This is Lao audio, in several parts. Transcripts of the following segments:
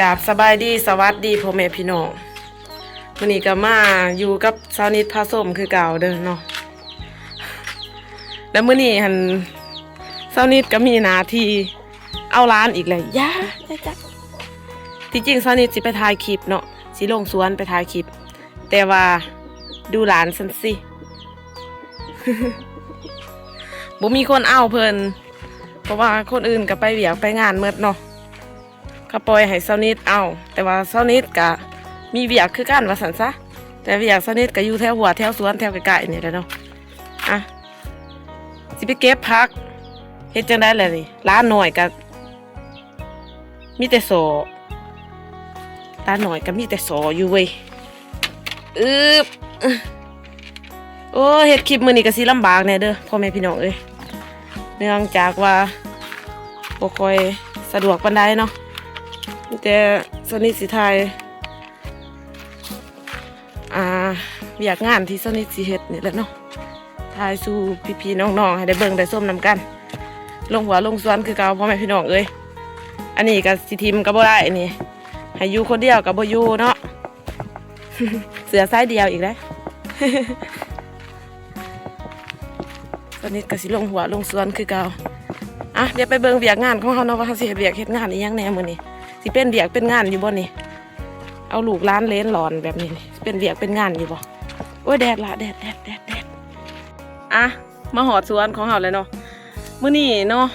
ກາບສະບາຍດີ ສະຫວັດດີພໍ່ແມ່ພີ່ນ້ອງ. ມື້ນີ້ກໍມາຢູ່ກັບສາວນິດພາຊົມຄືເກົ່າເດີເນາະ. ແລ້ວມື້ນີ້ຫັ້ນ ສາວນິດກໍມີໜ້າທີ່ເອົາຫຼານອີກແລ້ວ. ຢ່າ ຢ່າຈັບ. ທີ່ຈິງສາວນິດຊິໄປຖ່າຍຄລິບເນາະ, ຊິລົງສວນໄປຖ່າຍຄລິບ, ແຕ່ວ່າດູຫຼານຊັ້ນຊິ ບໍ່ມີຄົນເອົາເພິ່ນ ເພາະວ່າຄົນອື່ນກໍໄປວຽກໄປງານໝົດເນາະ. ເຂົາປ່ອຍໃຫ້ສາວນິດເອົາ, ແຕ່ວ່າສາວນິດກະມີວຽກຄືກັນວ່າຊັ້ນຊະ. ແຕ່ວຽກສາວນິດກະຢູ່ແຖວຫົວແຖວສວນແຖວໃກ້ໆນີ້ແຫຼະເນາະ. ອ່ະ ຊິໄປເກັບຜັກ ເຮັດຈັ່ງໃດລະນີ້? ຫຼານນ້ອຍກະມີແຕ່ສໍ້, ຫຼານນ້ອຍກະມີແຕ່ສໍ້ຢູ່ເວີຍ. ອຶບ ໂອ້ ເຮັດຄລິບມື້ນີ້ກໍຊິລຳບາກແດ່ເດີພໍ່ແມ່ພີ່ນ້ອງເອີຍ, ເນື່ອງຈາກວ່າບໍ່ຄ່ອຍສະດວກປານໃດເນາະ. ມີແຕ່ສາວນິດຊິຖ່າຍ ອ່າ ວຽກງານທີ່ສາວນິດຊິເຮັດນີ້ແຫຼະເນາະ, ຖ່າຍສູ່ພີ່ໆນ້ອງໆໃຫ້ໄດ້ເບິ່ງໄດ້ຊົມນຳກັນ. ລົງຫົວລົງສວນຄືເກົ່າພໍ່ແມ່ພີ່ນ້ອງເອີຍ. ອັນນີ້ກໍຊິຖິ້ມກໍບໍ່ໄດ້ນີ້, ໃຫ້ຢູ່ຄົນດຽວກໍບໍ່ຢູ່ເນາະ. ເສື້ອສາຍດຽວອີກແລ້ວ. ຕອນນີ້ກໍຊິລົງຫົວລົງສວນຄືເກົ່າ. ອ່ະ ດຽວໄປເບິ່ງວຽກງານຂອງເຮົາເນາະ ວ່າເຮົາຊິເຮັດວຽກເຮັດງານອີ່ຫຍັງແດ່ມື້ນີ້. ຊິເປັນວຽກເປັນງານຢູ່ບໍ່ນີ້? ເອົາລູກຫຼານເຫຼນຫຼອນແບບນີ້ ຊິເປັນວຽກເປັນງານຢູ່ບໍ່? ໂອ້ຍ ແດດລະ ແດດ ແດດ ແດດ ແດດ. ອ່ະ ມາຮອດສວນຂອງເຮົາແລ້ວເນາະ. ມື້ນີ້ເນາະ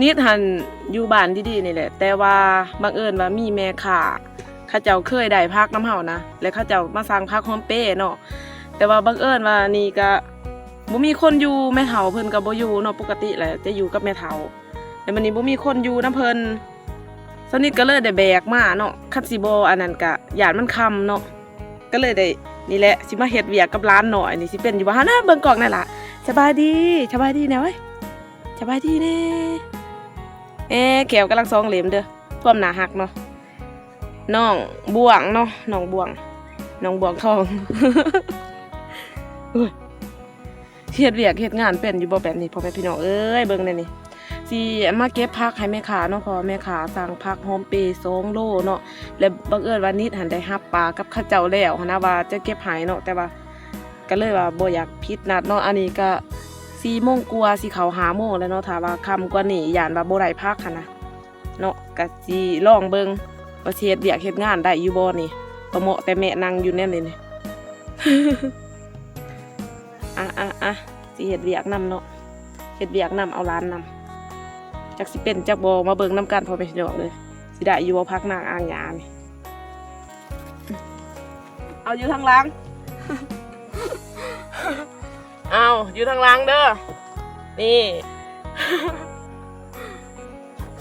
ນິດຫັ້ນຢູ່ບ້ານດີໆນີ້ແຫຼະ, ແຕ່ວ່າບັງເອີນວ່າມີແມ່ຄ້າ ເຂົາເຈົ້າເຄີຍໄດ້ຜັກນຳເຮົານະ ແລ້ວເຂົາເຈົ້າມາສັ່ງຜັກຫອມເປເນາະ. ແຕ່ວ່າບັງເອີນວ່ານີ້ກະບໍ່ມີຄົນຢູ່, ແມ່ເຖົ້າເພິ່ນກະບໍ່ຢູ່ເນາະ, ປົກກະຕິແຫຼະຈະຢູ່ກັບແມ່ເຖົ້າ, ແລ້ວບັດນີ້ບໍ່ມີຄົນຢູ່ນຳເພິ່ນ. ສາວນິດກໍເລີຍໄດ້ແບກມາເນາະ, ຄັນຊິບໍ່ອັນນັ້ນກະຢ້ານມັນຄ່ຳເນາະ, ກໍເລີຍໄດ້ ນີ້ແຫຼະ ຊິມາເຮັດວຽກກັບຫຼານນ້ອຍນີ້ ຊິເປັນຢູ່ບໍ່? ຫັ້ນນະ ເບິ່ງກ້ອງແດ່ລະ. ສະບາຍດີ ສະບາຍດີແດ່ເວີຍ. ສະບາຍດີແດ່. ແອ ແກ້ວກຳລັງສອງເຫຼັ້ມເດີ ຄວາມໜ້າຮັກເນາະ. ນ້ອງບ່ວງເນາະ ນ້ອງບ່ວງ ນ້ອງບ່ວງທອງ. ໂອ້ຍ ເຮັດວຽກເຮັດງານເປັນຢູ່ບໍ່ແບບນີ້ ພໍ່ແມ່ພີ່ນ້ອງເອີຍ? ເບິ່ງແດ່ນີ້ ຊິມາເກັບຜັກໃຫ້ແມ່ຄ້າເນາະ, ເພາະວ່າແມ່ຄ້າສັ່ງຜັກຫອມເປສອງໂລເນາະ, ແລະ ບັງເອີນວ່ານິດຫັ້ນໄດ້ຮັບປາກກັບເຂົາເຈົ້າແລ້ວຫັ້ນນະ ວ່າຈະເກັບໃຫ້ເນາະ, ແຕ່ວ່າ ກໍເລີຍວ່າບໍ່ຢາກຜິດນັດເນາະ. ອັນນີ້ກໍສີ່ໂມງກວ່າ ຊິເຂົ້າຫ້າໂມງແລ້ວເນາະ, ຖ້າວ່າຄ່ຳກວ່ານີ້ຢ້ານວ່າບໍ່ໄດ້ຜັກຫັ້ນນະເນາະ. ກໍຊິລອງເບິ່ງວ່າຊິເຮັດວຽກເຮັດງານໄດ້ຢູ່ບໍ່ນີ້, ປະເໝາະແຕ່ແມະນັ່ງຢູ່ແນວນີ້. ອ່ະ ອ່ະ ອ່ະ ຊິເຮັດວຽກນຳເນາະ, ເຮັດວຽກນຳ ເອົາຫຼານນຳ. ຈັກຊິເປັນຈັກບໍ່ ມາເບິ່ງນຳກັນ ພໍ່ແມ່ພີ່ນ້ອງເອີຍ. ຊິໄດ້ຢູ່ບໍ່ ຜັກນາງອ່າງຫຍ້ານີ້? ເອົາຢູ່ທາງຫຼັງ ເອົາຢູ່ທາງຫຼັງເດີ ນີ້.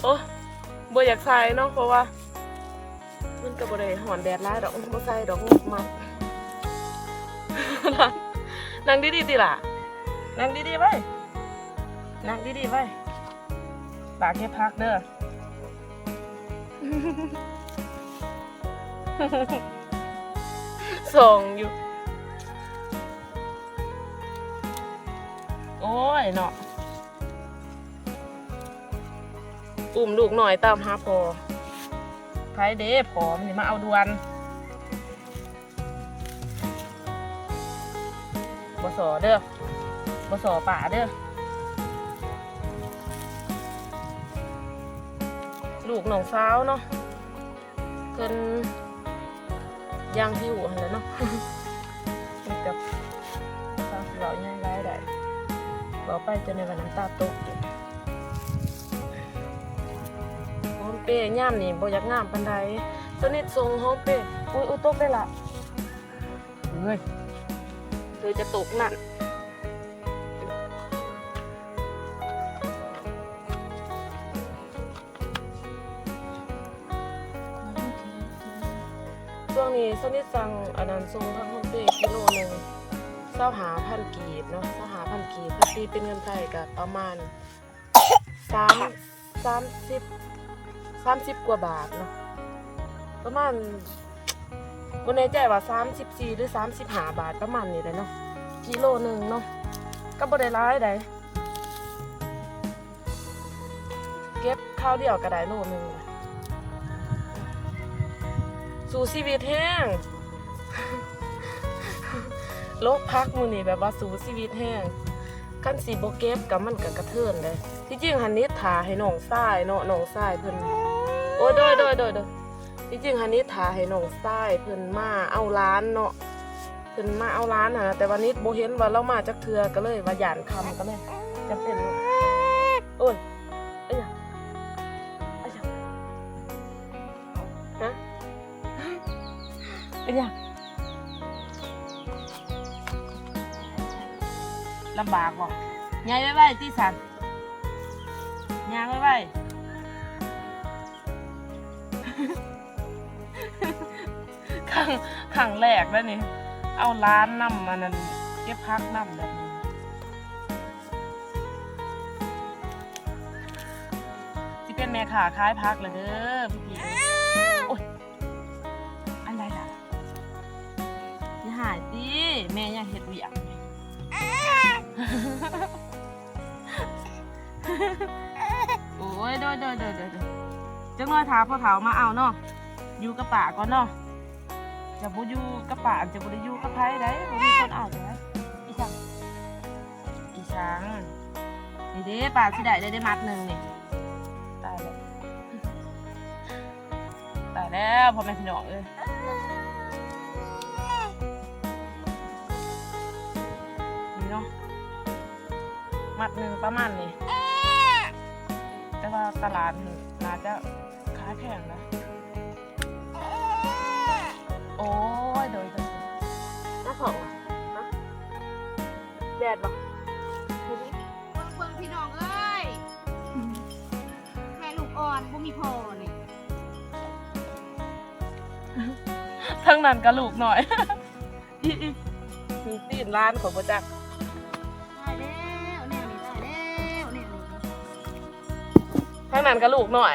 ໂອ້ ບໍ່ຢາກໃສ່ເນາະ ເພາະວ່າມັນກໍບໍ່ໄດ້ຮ້ອນແດດຫຼາຍດອກ, ບໍ່ໃສ່ດອກ ມັກ. ນັ່ງດີໆຕິຫຼ້າ, ນັ່ງດີໆໄວ້, ນັ່ງດີໆໄວ້. ປາເກັບຜັກເດີ. ສ່ອງຢູ່. ໂອ້ຍເນາະ ອຸ້ມລູກນ້ອຍຕາມຫາພໍ່. ໃຜເດ້ພໍ່ມັນນີ້ມາເອົາດ່ວນ. ບໍ່ສໍ້ເດີ ບໍ່ສໍ້ປ້າເດີ. ລູກນ້ອງສາວເນາະ ເພິ່ນຢ່າງທີ່ຮູ້ຫັ້ນແຫຼະເນາະ. ມັນກັບ ເວົ້າຫຍັງຫຼາຍໄດ້ ເວົ້າໄປຈົນໄດ້ວ່ານ້ຳຕາຕົກ. ຫອມເປຍາມນີ້ບໍ່ຢາກງາມປານໃດ. ສະນິດສົ່ງຫອມເປຍ ອຸ້ຍ ອຸ້ຍ ຕົກໄດ້ລະ. ເອີຍ ເດີຈະຕົກນັ້ນ. ຊ່ວງນີ້ສະນິດສັ່ງອັນນັ້ນ ສົ່ງຜັກຫອມເປຍກິໂລໜຶ່ງ ຊາວຫ້າພັນກີບເນາະ, ຊາວຫ້າພັນກີບ ຄັນຕີເປັນເງິນໄທກໍປະມານ ສາມ ສາມສິບ ສາມສິບກວ່າບາດເນາະ, ປະມານ ບໍ່ແນ່ໃຈວ່າສາມສິບສີ່ ຫຼື ສາມສິບຫ້າບາດ ປະມານນີ້ແຫຼະເນາະ, ກິໂລໜຶ່ງເນາະ, ກໍບໍ່ໄດ້ຫຼາຍໃດ. ເກັບຄາວດຽວກໍໄດ້ໂລໜຶ່ງ. ສູ້ຊີວິດແຮງ ໂລກພັກມື້ນີ້ແບບວ່າສູ້ຊີວິດແຮງ. ຄັນຊິບໍ່ເກັບກໍມັນກໍກະເທີນເດ້. ທີ່ຈິງຫັ້ນນິດຖ້າໃຫ້ນ້ອງຊາຍເນາະ ນ້ອງຊາຍເພິ່ນ ໂອ້ຍ ໂດຍ ໂດຍ ໂດຍ ໂດຍ. ທີ່ຈິງຫັ້ນນິດຖ້າໃຫ້ນ້ອງຊາຍເພິ່ນມາເອົາຫຼານເນາະ ເພິ່ນມາເອົາຫຼານຫັ້ນນະ ແຕ່ວ່ານິດບໍ່ເຫັນວ່າລາວມາຈັກເທື່ອ ກໍເລີຍວ່າຢ້ານຄ່ຳ ກໍເລີຍຈຳເປັນ ໂອ້ຍ ເອີຍ ເອີຍ ຮະ ເປັນຫຍັງ? ລຳບາກບໍ່? ຍ່າງໄວໆຕິຊັ້ນ ຍ່າງໄວໆ. ຄັ້ງ ຄັ້ງແລກເດ້ນີ້ ເອົາຫຼານນຳ ອັນນັ້ນ ເກັບຜັກນຳແບບນີ້. ຊິເປັນແມ່ຄ້າຂາຍຜັກແລ້ວເດີພີ່ໆ ໂອ້ຍ ອັນໃດລະ? ຢ່າຮ້າຍຕິ ແມ່ຍັງເຮັດວຽກ. ໂອ້ຍ ໂດຍ ໂດຍ ໂດຍ ໂດຍ ໂດຍ. ຈັກໜ້ອຍຖ້າພໍ່ເຖົ້າມາເອົາເນາະ ຢູ່ກັບປ້າກ່ອນເນາະ. ຈະບໍ່ຢູ່ກັບປ້າ ຈະບໍ່ໄດ້ຢູ່ກັບໃຜໃດ ບໍ່ມີຄົນເອົາໃດ. ອີ່ສັງ ອີ່ສັງ ນີ້ເດ້ ປ້າຊິໄດ້ແລ້ວເດ້ ມັດໜຶ່ງນີ້. ຕາຍແລ້ວ ຕາຍແລ້ວ ພໍ່ແມ່ພີ່ນ້ອງເອີຍ ນີ້ເນາະ ມັດໜຶ່ງປະມານນີ້ ແຕ່ວ່າຕະຫຼາດນີ້ໜ້າຈະຂາຍແພງນະ. ໂອ້ຍ ໂດຍ ໂດຍ ໜ້າທ້ອງ ແດດບໍ່? ເບິ່ງ ເບິ່ງ ພີ່ນ້ອງເອີຍ ແມ່ລູກອ່ອນບໍ່ມີພໍ່ນີ້ ທາງນັ້ນກໍລູກນ້ອຍ ອີ ອີ ຕີນຫຼານຂ້ອຍບໍ່ຈັກ ຕາຍແລ້ວ ແນວນີ້ຕາຍແລ້ວ ແນວນີ້ ທາງນັ້ນກໍລູກນ້ອຍ.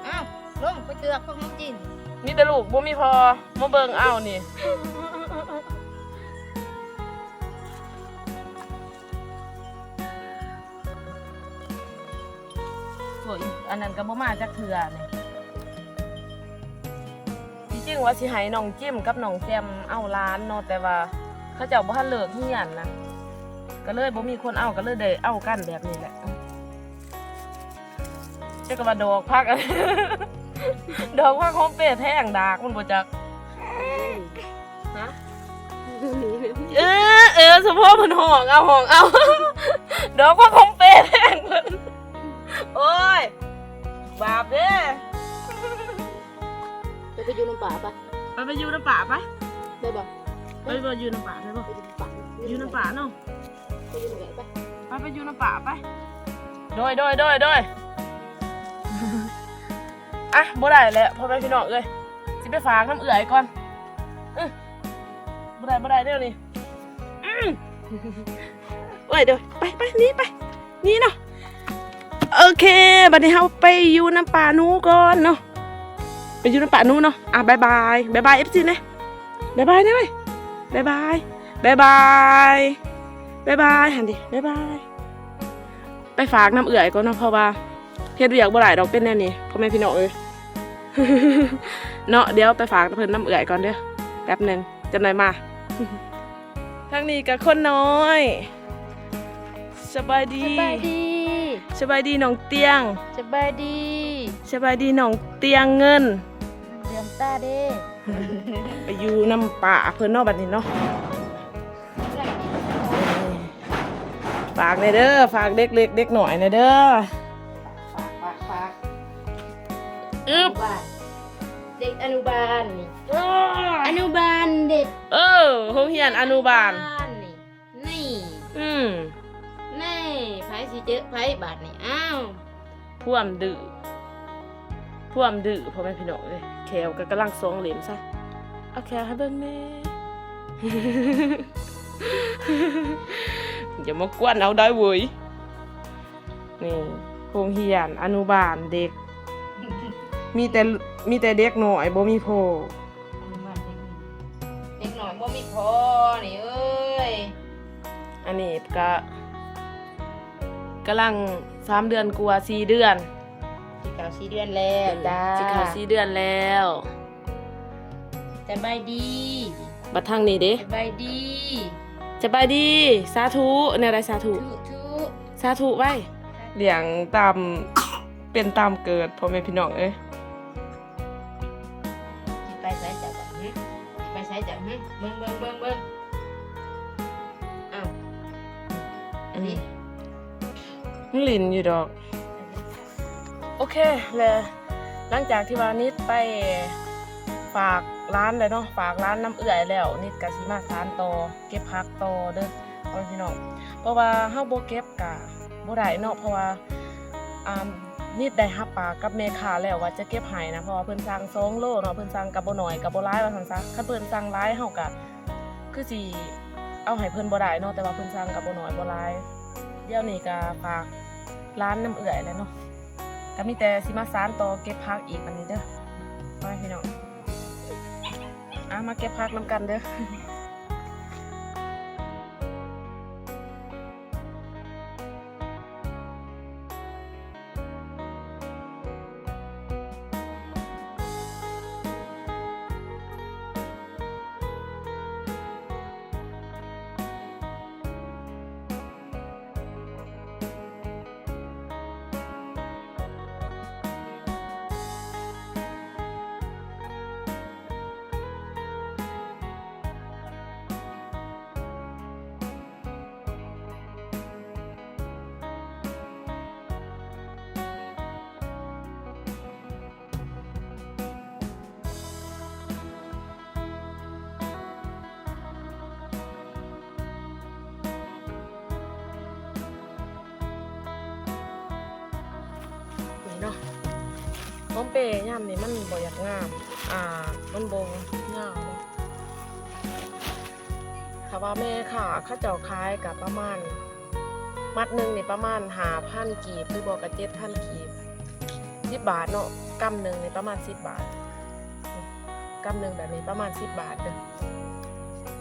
ອ້າວ ລົງໄປເກືອກພວກນ້ອງຈີນ ມີແຕ່ລູກບໍ່ມີພໍ່ ມາເບິ່ງເອົານີ້. ໂອ້ຍ ອັນນັ້ນກໍບໍ່ມາຈັກເທື່ອນີ້. ທີ່ຈິງວ່າຊິໃຫ້ນ້ອງຈິມກັບນ້ອງແຈ່ມເອົາຫຼານເນາະ ແຕ່ວ່າເຂົາເຈົ້າບໍ່ທັນເລີກຮຽນນະ ກໍເລີຍບໍ່ມີຄົນເອົາ ກໍເລີຍໄດ້ເອົາກັນແບບນີ້ແຫຼະ. ຈັກວ່າດອກຜັກ ດອກຜັກໂຮມເປແທງດາກມັນບໍ່ຈັກ ຮະ ເອີ ເອີ ສະໂພກເພິ່ນຮ້ອງເອົາ ຮ້ອງເອົາ ດອກຜັກໂຮມເປແທງເພິ່ນ ໂອ້ຍ ບາບເດ້. ໄປ ໄປຢູ່ນຳປ້າໄປ ໄປ ໄປຢູ່ນຳປ້າໄປ ໄດ້ບໍ່? ໄປ ໄປຢູ່ນຳປ້າໄດ້ບໍ່? ໄປຢູ່ນຳປ້າ ຢູ່ນຳປ້າເນາະ ໄປຢູ່ນຳ ໄປ ໄປ ໄປຢູ່ນຳປ້າໄປ ໂດຍ ໂດຍ ໂດຍ ໂດຍ. ອ່ະ ບໍ່ໄດ້ແຫຼະ ພໍ່ແມ່ພີ່ນ້ອງເອີຍ ຊິໄປຝາກນຳເອື້ອຍກ່ອນ ອື ບໍ່ໄດ້ ບໍ່ໄດ້ແນວນີ້ ອື ໂອ້ຍ ເດີ ໄປ ໄປ ໜີ ໄປ ນີ້ເນາະ ໂອເຄ ບັດນີ້ເຮົາໄປຢູ່ນຳປ້າໜູກ່ອນເນາະ ໄປຢູ່ນຳປ້າໜູເນາະ ອ່ະ ບາຍບາຍ ບາຍບາຍ ເອັຟຊີ ແດ່ ບາຍບາຍແດ່ເວີຍ ບາຍບາຍ ບາຍບາຍ ບາຍບາຍ ຫັ້ນເດ ບາຍບາຍ ໄປຝາກນຳເອື້ອຍກ່ອນເນາະ ເພາະວ່າເຮັດວຽກບໍ່ໄດ້ດອກ ເປັນແນວນີ້ ພໍ່ແມ່ພີ່ນ້ອງເອີຍ ເນາະ ດຽວໄປຝາກເພິ່ນນຳເອື້ອຍກ່ອນເດີ ແປັບໜຶ່ງ ຈັກໜ້ອຍມາ. ທາງນີ້ກໍຄົນນ້ອຍ ສະບາຍດີ ສະບາຍດີ ສະບາຍດີນ້ອງຕຽງ ສະບາຍດີ ສະບາຍດີນ້ອງຕຽງເງິນ ເດືອນຕາເດ້ ໄປຢູ່ນຳປ້າເພິ່ນເນາະ ບັດນີ້ເນາະ ຝາກແດ່ເດີ ຝາກເດັກເລັກເດັກນ້ອຍແດ່ເດີ ຝາກ ຝາກ ຝາກ ອຶບ ອະນຸບານ ເດັກອະນຸບານນີ້ ເອີ ອະນຸບານເດັກ ເອີ ໂຮງຮຽນອະນຸບານ ອະນຸບານນີ້ ນີ້ ອືມ ນີ້ ໃຜຊິເຈີໃຜບາດນີ້ ອ້າວ ພວມດື້ ພວມດື້ ພໍ່ແມ່ພີ່ນ້ອງເອີຍ ແຂ້ວກໍກຳລັງສອງເຫຼັ້ມຊະ ເອົາແຂ້ວໃຫ້ເບິ່ງແດ່ ຢ່າມາກວນເອົາໄດ້ເວີຍ. ນີ້ ໂຮງຮຽນອະນຸບານເດັກ ມີແຕ່ ມີແຕ່ເດັກນ້ອຍບໍ່ມີພໍ່ ເດັກນ້ອຍບໍ່ມີພໍ່ນີ້ເອີຍ ອັນນີ້ກະກຳລັງສາມເດືອນກວ່າ ສີ່ເດືອນ ເຂົ້າສີ່ເດືອນແລ້ວ ເອີ ຈ້າ ຊິເຂົ້າສີ່ເດືອນແລ້ວ. ສະບາຍດີ. ບັດທາງນີ້ເດ້? ສະບາຍດີ. ສະບາຍດີ. ສາທຸ. ແນວໃດສາທຸ? ທຸ ທຸ. ສາທຸໄວ້. ລ້ຽງຕາມ ເປັນຕາມເກີດ ພໍ່ແມ່ພີ່ນ້ອງເອີຍ. ຊິໄປໃສເຈົ້າບາດນີ້? ຊິໄປໃສເຈົ້າ? ຫຶ ເບິ່ງ ເບິ່ງ ເບິ່ງ ເບິ່ງ. ອ້າວ ອືມ ນີ້ ມັນຫຼິ້ນຢູ່ດອກ. ໂອເຄ ແລະ ຫຼັງຈາກທີ່ວ່ານິດໄປຝາກຫຼານແລ້ວເນາະ ຝາກຫຼານນຳເອື້ອຍແລ້ວ ນິດກະຊິມາສານຕໍ່ເກັບຜັກຕໍ່ເດີພໍ່ແມ່ພີ່ນ້ອງ. ເພາະວ່າເຮົາບໍ່ເກັບກະບໍ່ໄດ້ເນາະ ເພາະວ່າ ອ່າ ນິດໄດ້ຮັບປາກກັບແມ່ຄ້າແລ້ວວ່າຈະເກັບໃຫ້ນະ ເພາະວ່າເພິ່ນສັ່ງສອງໂລເນາະ ເພິ່ນສັ່ງກະບໍ່ໜ້ອຍກະບໍ່ຫຼາຍວ່າຊັ້ນຊະ. ຄັນເພິ່ນສັ່ງຫຼາຍເຮົາກະຄືຊິເອົາໃຫ້ເພິ່ນບໍ່ໄດ້ເນາະ ແຕ່ວ່າເພິ່ນສັ່ງກະບໍ່ໜ້ອຍບໍ່ຫຼາຍ. ດຽວນີ້ກະຝາກຫຼານນຳເອື້ອຍແລ້ວເນາະ ກະມີແຕ່ຊິມາສານຕໍ່ເກັບຜັກອີກບາດນີ້ເດີ ພໍ່ແມ່ພີ່ນ້ອງ. ອ່າ ມາເກັບຜັກນຳກັນເດີ. ນີ້ເນາະ ຫອມເປຍາມນີ້ມັນບໍ່ຢາກງາມ ອ່າ ມັນບໍ່ງາມເນາະ. ຖ້າວ່າແມ່ຄ້າເຂົາເຈົ້າຂາຍກະປະມານ ມັດໜຶ່ງນີ້ປະມານຫ້າພັນກີບ ຫຼືບໍ່ກະເຈັດພັນກີບ ສິບບາດເນາະ. ກຳໜຶ່ງນີ້ປະມານສິບບາດ ກຳໜຶ່ງແບບນີ້ປະມານສິບບາດເດີ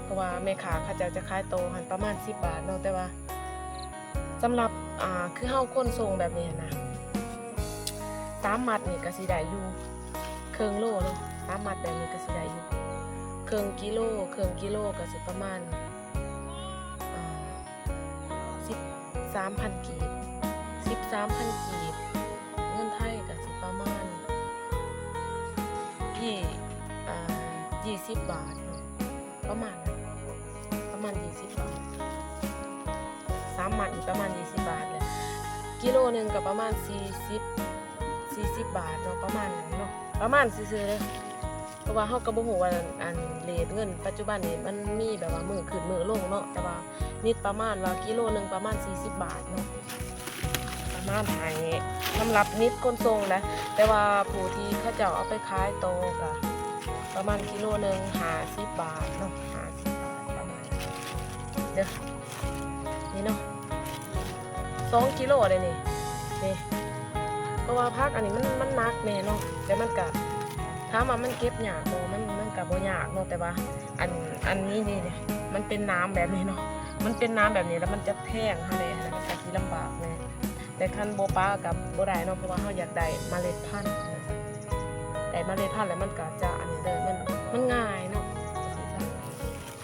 ເພາະວ່າແມ່ຄ້າເຂົາເຈົ້າຈະຂາຍໂຕຫັ້ນປະມານສິບບາດເນາະ. ແຕ່ວ່າສຳລັບ ອ່າ ຄືເຮົາຂົນສົ່ງແບບນີ້ຫັ້ນນະ ສາມມັດນີ້ກະຊິໄດ້ຢູ່ເຄິ່ງໂລເນາະ ສາມມັດແບບນີ້ກະຊິໄດ້ຢູ່ເຄິ່ງກິໂລ ເຄິ່ງກິໂລກະຊິປະມານ ອ່າ ສິບສາມພັນກີບ ສິບສາມພັນກີບ ເງິນໄທກະຊິປະມານ ອ່າ ຍີ່ສິບບາດເນາະ ປະມານ ປະມານຍີ່ສິບບາດ ສາມມັດນີ້ປະມານຍີ່ສິບບາດແຫຼະ. ກິໂລໜຶ່ງກະປະມານສີ່ສິບ ສີ່ສິບບາດເນາະ ປະມານນັ້ນເນາະ ປະມານຊື່ໆເດີ. ເພາະວ່າເຮົາກະບໍ່ຮູ້ວ່າ ອັນ ເຣດເງິນປັດຈຸບັນນີ້ມັນມີແບບວ່າມື້ຂຶ້ນມື້ລົງເນາະ ແຕ່ວ່ານິດປະມານວ່າກິໂລໜຶ່ງປະມານສີ່ສິບບາດເນາະ ປະມານໃຫ້ສຳລັບນິດຂົນສົ່ງນະ. ແຕ່ວ່າຜູ້ທີ່ເຂົາເຈົ້າເອົາໄປຂາຍຕໍ່ກະປະມານກິໂລໜຶ່ງຫ້າສິບບາດເນາະ ຫ້າສິບບາດປະມານເດີ. ນີ້ເນາະ ສອງກິໂລເດ້ນີ້ ນີ້ ເພາະວ່າຜັກອັນນີ້ມັນ ມັນໜັກແດ່ເນາະ ແຕ່ມັນກະ ຖາມວ່າມັນເກັບຍາກບໍ່ ມັນ ມັນກະບໍ່ຍາກເນາະ ແຕ່ວ່າ ອັນ ອັນນີ້ນີ້ ມັນເປັນໜາມແບບນີ້ເນາະ ມັນເປັນໜາມແບບນີ້ແລ້ວມັນຈະແທງເຮົາແດ່ ມັນກະຊິລຳບາກແດ່. ແຕ່ຄັນບໍ່ປະກະບໍ່ໄດ້ເນາະ ເພາະວ່າເຮົາຢາກໄດ້ເມລັດພັນ ໄດ້ເມລັດພັນແລ້ວມັນກະຈະອັນນີ້ເດີ ມັນ ມັນງ່າຍເນາະ.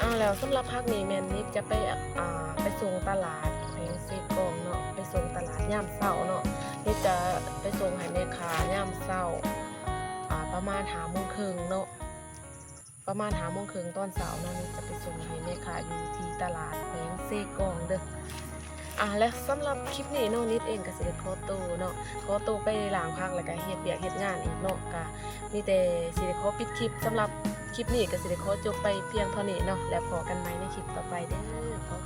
ອ່າ ແລ້ວສຳລັບຜັກນີ້ແມ່ນນິດຈະໄປ ອ່າ ໄປສົ່ງຕະຫຼາດແຂວງເຊກອງເນາະ ໄປສົ່ງຕະຫຼາດຍາມເຊົ້າເນາະ ນິດຈະໄປສົ່ງໃຫ້ແມ່ຄ້າຍາມເຊົ້າ ອ່າ ປະມານຫ້າໂມງເຄິ່ງເນາະ ປະມານຫ້າໂມງເຄິ່ງຕອນເຊົ້າເນາະ ນິດຈະໄປສົ່ງໃຫ້ແມ່ຄ້າຢູ່ທີ່ຕະຫຼາດແຂວງເຊກອງເດີ. ອ່າ ແລະ ສຳລັບຄລິບນີ້ເນາະ ນິດເອງກະຊິໄດ້ຂໍໂຕເນາະ ຂໍໂຕໄປລ້າງຜັກ ແລ້ວກະເຮັດວຽກເຮັດງານອີກເນາະ ກະມີແຕ່ຊິໄດ້ຂໍປິດຄລິບ. ສຳລັບຄລິບນີ້ກະຊິໄດ້ຂໍຈົບໄປພຽງເທົ່ານີ້ເນາະ ແລ້ວພໍ້ກັນໃໝ່ໃນຄລິບຕໍ່ໄປເດີ. ຂໍ